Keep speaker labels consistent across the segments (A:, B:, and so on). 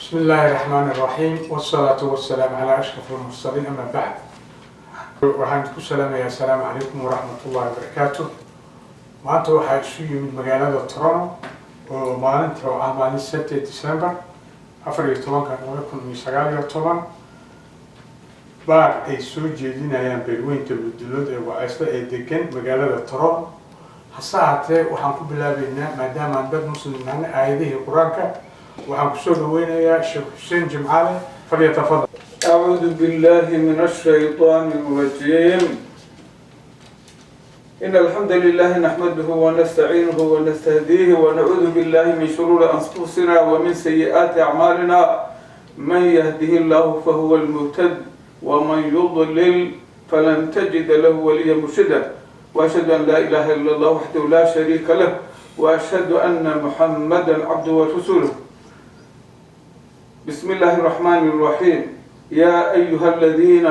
A: بسم الله الرحمن الرحيم، والصلاة والسلام على أشرف المرسلين، أما بعد، waxaan ku salaamayaa asalaamu calaykum waraxmat ullahi wabarakaatu. Maanta waxaa isu yimid magaalada Toronto oo maalinta oo ah maalin 8 December 14-ka 2019 baar ay soo jeedinayaan beelweynta Mudulood ee Wacaysle ee degan magaalada Toronto. Hase ahaatee, waxaan ku bilaabeynaa, maadaamaan dad muslim nahna, aayadihii Qur-aanka. Waxaan kusoo dhaweynayaa Sheekh Xuseen Jimcaale. فليتفضل.
B: أعوذ بالله من الشيطان الرجيم. إن الحمد لله نحمده ونستعينه ونستهديه، ونعوذ بالله من شرور أنفسنا ومن سيئات أعمالنا. من يهده الله فهو المهتد، ومن يضلل فلن تجد له وليا مرشدا. وأشهد أن لا إله إلا الله وحده لا شريك له، وأشهد أن محمدا عبده ورسوله. بسم الله الرحمن الرحيم. يا أيها الذين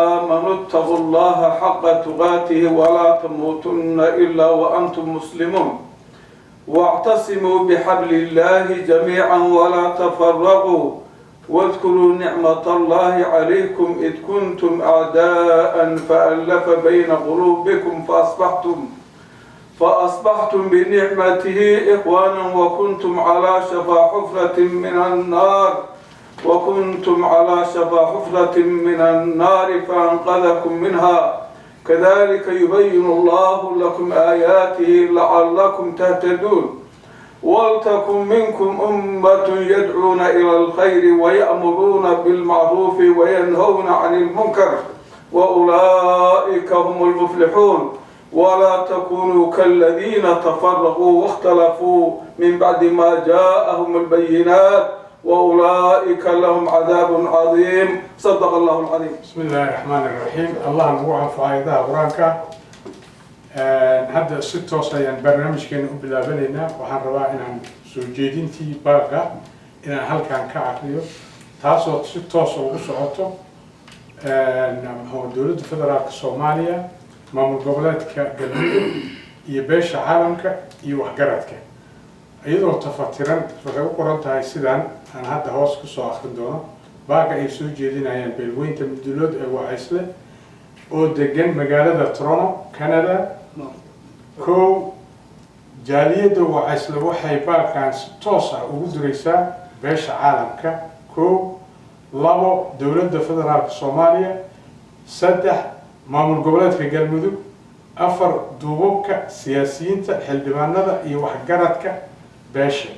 B: آمنوا اتقوا الله حق تقاته ولا تموتن إلا وأنتم مسلمون. واعتصموا بحبل الله جميعا ولا تفرقوا. واذكروا نعمة الله عليكم إذ كنتم أعداء فألف بين قلوبكم فأصبحتم بنعمته إخوانا، وكنتم على شفا حفرة من النار وكنتم على شفا حفرة من النار فأنقذكم منها. كذلك يبين الله لكم آياته لعلكم تهتدون. ولتكن منكم أمة يدعون إلى الخير ويأمرون بالمعروف وينهون عن المنكر، وأولئك هم المفلحون. ولا تكونوا كالذين تفرقوا واختلفوا من بعد ما جاءهم البينات، وأولئك لهم عذاب عظيم. صدق الله العظيم.
A: بسم الله الرحمن الرحيم. Allah nagu anfaco aayadaha Qur-aanka. Hadda si toos ayaan barnaamijkeena u bilaabanaynaa. Waxaan rabaa inaan soo jeedintii baaqa inaan halkan ka aqriyo, taasoo si toos ugu socoto muxuu dowladda federaalka Soomaaliya, maamul goboleedka Galmudug iyo beesha caalamka iyo waxgaradka. Iyadoo tafatiran waxay u qoran tahay sidaan aan hadda hoos kusoo akrin doono. Baaqa ay soo jeedinayaan beelweynta Mudulood ee Wacaysle oo degan magaalada Toronto, Canada. Kow, jaaliyadda Wacaysle waxay baaqan si toos ah ugu diraysaa beesha caalamka. Kow, labo, dowladda federaalka Soomaaliya. Saddex, maamul goboleedka Galmudug. Afar, duubabka, siyaasiyiinta, xildhibaanada iyo waxgaradka beesha.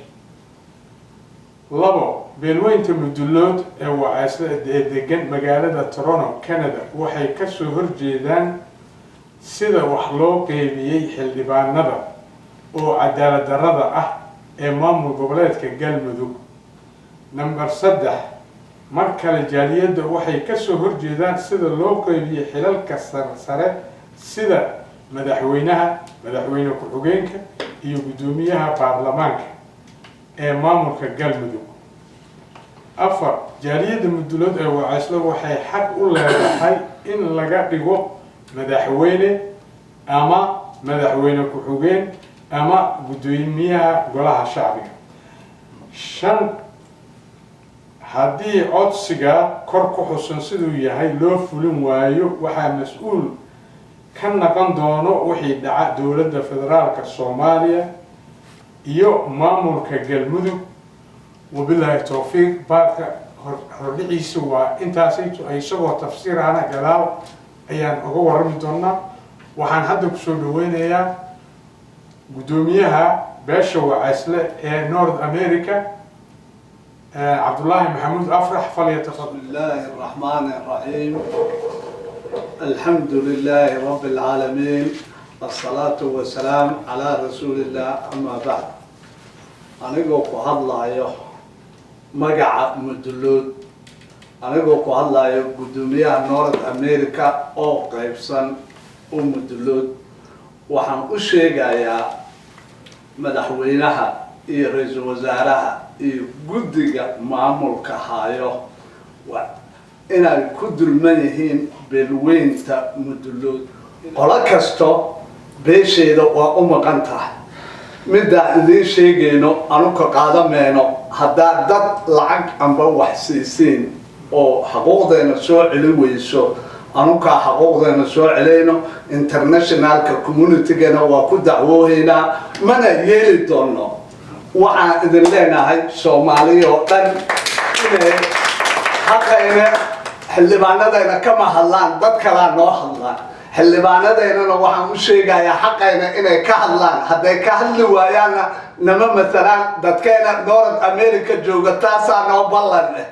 A: Labo, beelweynta Mudulood ee Wacaysle ee degan magaalada Toronto, Canada, waxay kasoo horjeedaan sida wax loo qeybiyey xildhibaanada oo cadaalad darrada ah ee maamul goboleedka Galmudug. Number 3, mar kale jaaliyadda waxay kasoo horjeedaan sida loo qeybiyey xilalka sare, sida madaxweynaha, madaxweyne ku-xigeenka iyo guddoomiyaha baarlamaanka ee maamulka Galmudug. Afar, jaaliyadda Mudulood ee Wacaysle waxay xaq u leedahay in laga dhigo madaxweyne ama madaxweyne ku-xigeen ama guddoomiyaha golaha shacbiga. Shan, haddii codsiga kor ku xusan siduu yahay loo fulin waayo, waxaa mas-uul ka naqon doono wixii dhaca dowladda federaalka Soomaaliya iyo maamulka Galmudug. Wabilaahi towfiiq. Baaqka hordhiciisa waa intaasayto, isagoo tafsiirahana gadaal ayaan uga warrami doonaa. Waxaan hadda kusoo dhaweynayaa guddoomiyaha beesha Wacaysle ee North America, Cabdullaahi Maxamuud Afrax. فليتفضل.
C: بسم الله الرحمن الرحيم. الحمد لله رب العالمين، الصلاة والسلام على رسول الله، أما بعد. Anigoo ku hadlaayo magaca Mudulood, anigoo ku hadlaayo guddoomiyaha North America oo qeybsan u Mudulood, waxaan u sheegayaa madaxweynaha iyo ra-iisul wasaaraha iyo guddiga maamulka hayo inay ku dulman yihiin beelweynta Mudulood. Qolo kasto beesheeda waa u maqan tahay. Midaan idiin sheegayno, anuka qaadameyno. Haddaad dad lacag amba wax siisiin oo xaquuqdeena soo celin weyso, anukaa xaquuqdeena soo celayno. Internationalka communitygana waa ku dacwoohaynaa, mana yeeli doono. Waxaan idin leenahay, Soomaaliya oo dhan inay xaqayna, xildhibaanadayna kama hadlaan, dad kalaa noo hadlaan. Xildhibaanadeynana waxaan u sheegayaa xaqayna inay ka hadlaan. Hadday ka hadli waayaanna, nama matalaan dadkayna North America jooga. Taasaa noo ballan eh.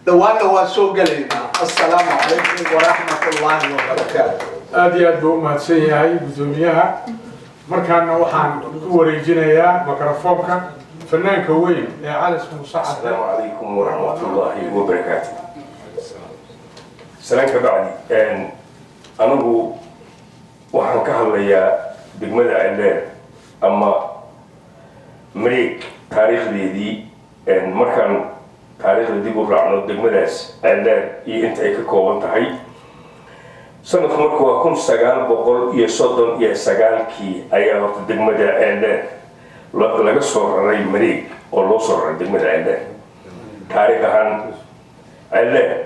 C: Dhawaanna waa soo gelaynaa. Assalaamu calaykum waraxmat ullaahi wabarakaatu.
A: Aad iyo aad buu u mahadsan yahay guddoomiyaha. Markaana waxaan ku wareejinayaa mikrofoonka fanaanka weyn ee Cali Muuse Cadde.
D: السلام عليكم ورحمة الله وبركاته. سلام كبعدي. Anigu waxaan ka hadlayaa degmada Ceeldheer ama Mareeg taariikhdeedii. Markaan taariikhda dib u raacno degmadaas Ceeldheer iyo inta ay ka kooban tahay, sanadku marku waa 1939-kii ayaa horta degmada Ceeldheer laga soo raray Mareeg oo loo soo raray degmada Ceeldheer. Taariikh ahaan, Ceeldheer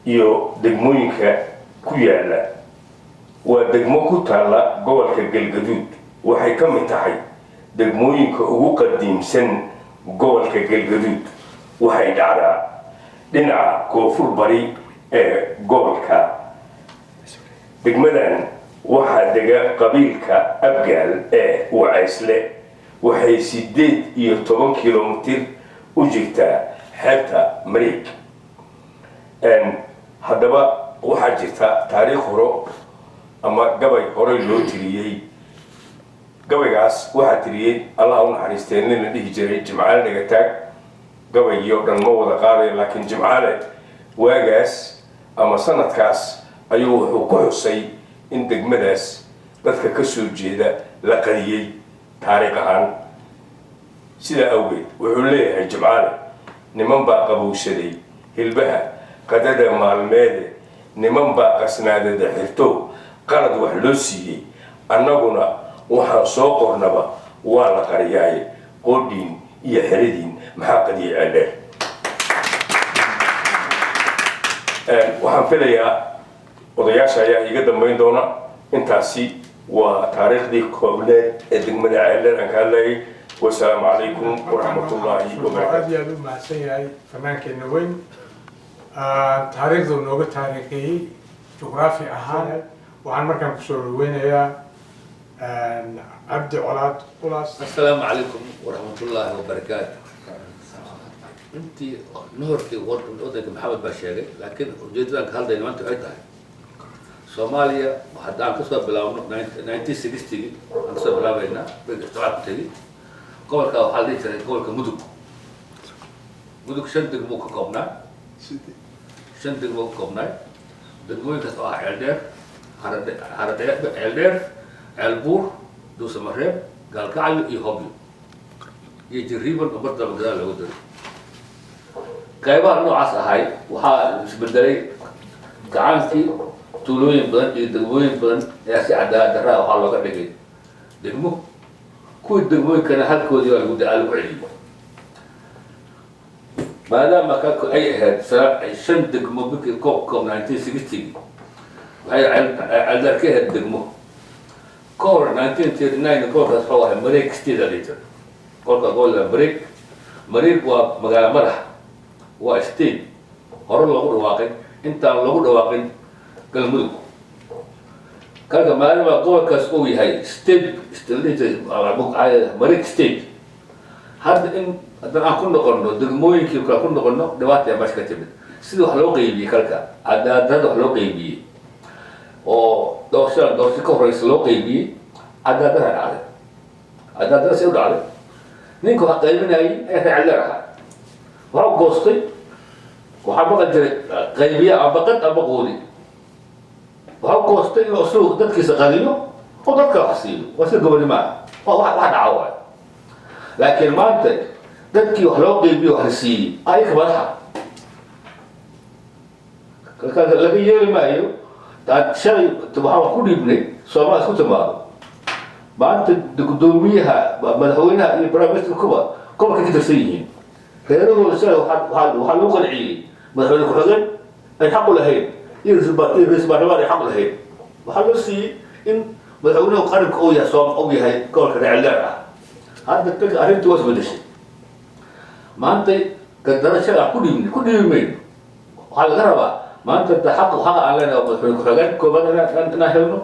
D: iyo degmooyinka ku yaala waa degmo ku taalla gobolka Galgaduud. Waxay ka mid tahay degmooyinka ugu qadiimsan gobolka Galgaduud. Waxay dhacdaa dhinaca koonfur bari ee gobolka. Degmadan waxaa dega qabiilka Abgaal ee Wacaysle. Waxay 18 kilomitir u jirtaa xeebta Mareeg. Haddaba waxaa jirta taariikh horo ama gabay horey loo tiriyey. Gabaygaas waxaa tiriyey, Allah u naxariistee, nin la dhihi jiray Jimcaale Dhagataag. Gabaygii oo dhan ma wada qaadayo, laakiin Jimcaale waagaas ama sanadkaas ayuu wuxuu ku xusay in degmadaas dadka ka soo jeeda la qadiyey taariikh ahaan. Sidaa awgeed wuxuu leeyahay Jimcaale: "Niman baa qabowsaday hilbaha qadada maalmeede, niman baa qasnaadada xirto, qalad wax loo siiyey. Annaguna waxaan soo qornaba waa la qariyaaye, qoodhiin iyo xeradiin maxaa qadiyay Ceeldheer?" Waxaan filayaa odayaasha ayaa iiga dambayn doona. Intaasi waa taariikhdii koobneed ee degmada Ceeldheer aan ka hadlayay. Wasalaamu calaykum waraxmatullaahi wabarakaatu.
A: Aad iyo aad u mahadsan yahay fanaankeenna weyn. Taariikhdu nooga taariikheeyey juqraafi ahaan. Waxaan markaan kusoo dhaweynayaa Cabdi Colaad Ulaas.
E: السلام عليكم ورحمة الله وبركاته. Intii nuhurkii wadanka Maxamed baa sheegay, laakiin ujeedadan ka hadlayna maanta waxay tahay Soomaaliya. Haddaan kasoo bilaabno 1960 aan kasoo bilaabaynaa isticmaalku tegi, gobolka waxaa la dhihi jiray gobolka Mudug. Mudug shan degmo ka koobnaa, shan degmo ka koobnaay. Degmooyinkaas oo ah Ceeldheer, Haradheer, Ceeldheer, Ceelbuur, Dhuusamareeb, Gaalkacyo iyo Hobyo iyo Jariiban oo mar daba gadaal loogu daray. Qaybaha noocaas ahay waxaa isbedelay gacaankii. Tuulooyin badan iyo degmooyin badan ayaa si cadaalad darraa waxaa looga dhigay degmo. Kuwii degmooyinkana halkoodii waa lagu celiyey, maadaama ka ay ahayd shan degmo markii koob 1960. Waxay Ceeldheer ka ahayd degmo ka hor 1939. Gobolkaas wuxuu ahay Mareeg State aa dhihi jiray gobolka, gobolka Mareeg. Mareeg waa magaalo madax, waa state hore loogu dhawaaqay intaan loogu dhawaaqin Galmudug. Kalka maadaama gobolkaas uu yahay state Mareeg State, hadda in haddana aan ku noqono degmooyinkii kale ku noqono, dhibaata ayaa meesha ka timid. Sida wax loo qeybiyey, kalka cadaaladdarrada wax loo qeybiyey oo doorashada doorasho ka horeysa loo qeybiyey, cadaaladdarra dhacday. Cadaaladdarra si u dhacday, ninka wax qaybinayay ayaa reer Ceeldheer ahaa. Waxaa goostay, waxaa maqan jiray qaybiya amba qad amba qoodi. Waxaa goostay inuu isagu dadkiisa qadiyo oo dadka wax siiyo. Waa sida gobonimo ah, waa wax dhaca waay. Laakiin maanta dadkii wax loo qeybiyo, wax la siiyey, ayaka madaxa laga yeeli maayo. Shalay waxaan wax ku dhiibnay Soomaali isku timaado. Maanta guddoomiyaha, madaxweynaha iyo prime minister kuba gobolka ka tirsan yihiin. Reerahooda shalay waxaa lagu qanciyey madaxweyne ku-xigeen ay xaq u lahayn iyo ra'iisul baarlamaan ay xaq u lahayn. Waxaa loo siiyey in madaxweynuhu qaranka uu yahay soom uu yahay gobolka Reer ah. Hadda dadka arrintii waa isbedeshay. Maantay gardaro shalay aan ku dhiibi mayno. Waxaa laga rabaa maanta de xaqa aan leenahay oo madaxweyne ku-xigeen koobaad inaan helno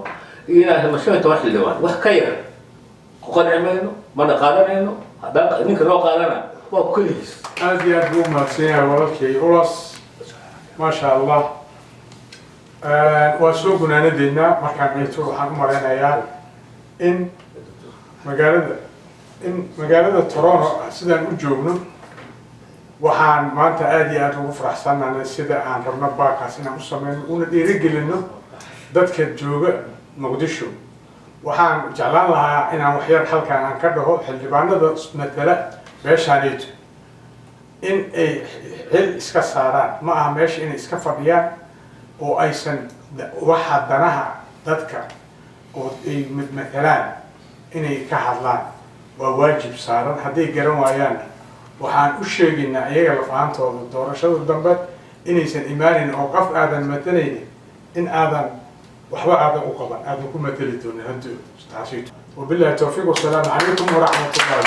E: iyo inaan helno 15 xildhibaan. Wax ka yar ku qanci mayno, mana qaadanayno. Haddaan ninka noo qaadana, waa keligiis.
A: Aad iyo aad buu umahadsan yahay walaalkay Ulas, maasha Allah. Waa soo gunaanadeynaa. Markaan eegto, waxaan u malaynayaa in magaalada Toronto sidaan u joogno, waxaan maanta aad iyo aad ugu faraxsanahay sida aan rabno baakaas inaan u sameyno una dhiirigelino dadka jooga Muqdisho. Waxaan jeclaan lahaa inaan waxyar halkaan aan ka dhaho xildhibaanada matala beeshaaneyto in ay xil iska saaraan. Ma aha meesha inay iska fadhiyaan oo aysan waxa danaha dadka oo ay matalaan inay ka hadlaan, waa waajib saaran. Hadday garan waayaan, waxaan u sheegaynaa iyaga laf-ahaantooda doorashada dambe inaysan imaanin, oo qof aadan matalaynin in aadan waxba aadan u qaban, aadan ku matali doonin haddii taasi. Wabillahi towfiiq, wasalaamu calaykum waraxmat ullahi.